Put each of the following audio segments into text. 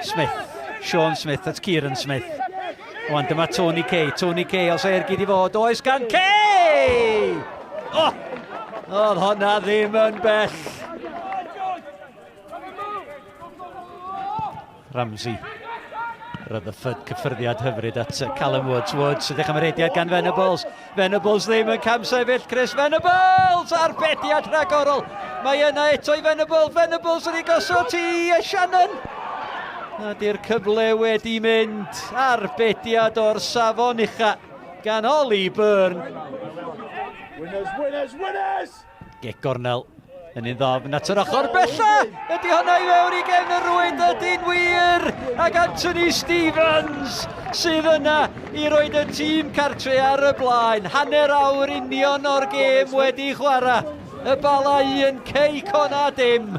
Smith, Sean Smith, that's Kieran Smith. Wan, dyma Tony Kay. Tony Kay, os ergyd i fod, oes gan Kay! Oh! Oedd honna ddim yn bell. Ramsey. Rutherford, cyffyrddiad hyfryd at Callum Woods. Woods, ydych am rediad gan Venables. Venables ddim yn camsefyll. Chris Venables! Arbediad rhagorol. Mae yna eto i Venables. Venables yn ei gosod i Shannon. A di'r cyfle wedi mynd. Arbediad o'r safon ucha gan Ollie Byrne. Winners, winners, winners! Gic gornel yn un ddofn at yr ochr bella. Ydy hwnna i fewn i gefn y rwyd, ydy'n wir. Ac Anthony Stevens sydd yna i roed y tîm cartre ar y blaen. Hanner awr union o'r gêm wedi chwarae. Y Bala un, Cei Connah dim.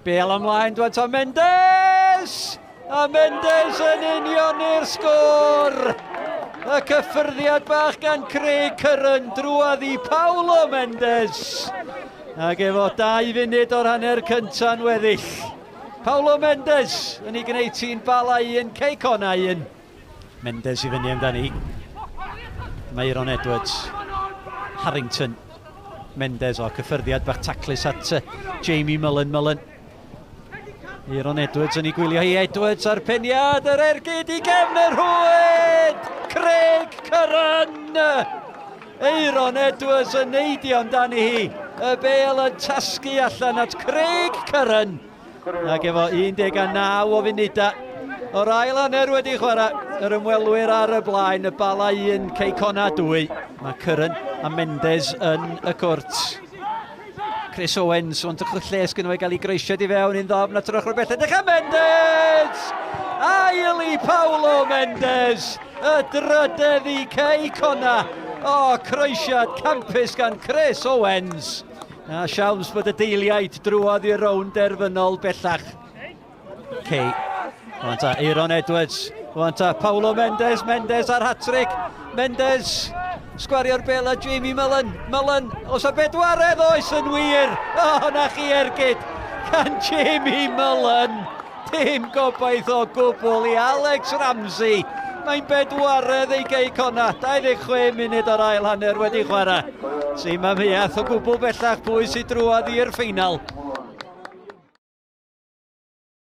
Bel ymlaen, dwan ta Mendes! A Mendes yn unioni'r sgôr! Y cyffyrddiad bach gan Craig Curran drwodd i Paulo Mendes. Ac efo 2 funud o'r hanner cynta'n weddill. Paulo Mendes yn ei gwneud ti'n Bala 1, Cei Connah 1. Mendes i fyny amdani. Myron Edwards. Harrington. Mendes o cyffyrddiad bach taclus at Jamie Mullen. Mullen. Aaron Edwards yn ei gwylio hi. Edwards ar peniad yr ergyd i gefn y rhwyd! Craig Curran! Aaron Edwards yn neidio amdani hi. Y bel yn tasgu allan at Craig Curran. Ac efo 19 o funudau o'r ail hanner wedi chwarae, yr ymwelwyr ar y blaen, y Bala 1, Cei Connah 2. Mae Curran a Mendes yn y cwrt. Chris Owens, ond y lles gyda fe gael ei groesiad i fewn un ddofn at yr ochr bell. Edrych am Mendes! Ail i Paulo Mendes! Y drydedd i Cei Connah! O, croesiad campus gan Chris Owens! A siawns bod y deiliaid drwodd i'r rownd derfynol bellach. Cei. Rwan ta, Aaron Edwards. Rwan ta, Paulo Mendes. Mendes ar hat-trick. Mendes. Sgwario'r bel a Jamie Mullen. Mullen. Os a bedwaredd oes yn wir. O, oh, na chi ergyd. Gan Jamie Mullen. Dim gobaith o gwbl i Alex Ramsey. Mae'n bedwaredd ei Gei Connah. 26 munud o'r ail hanner wedi chwarae. Sim amheuaeth o gwbl bellach pwy sydd drwodd i'r ffeinal.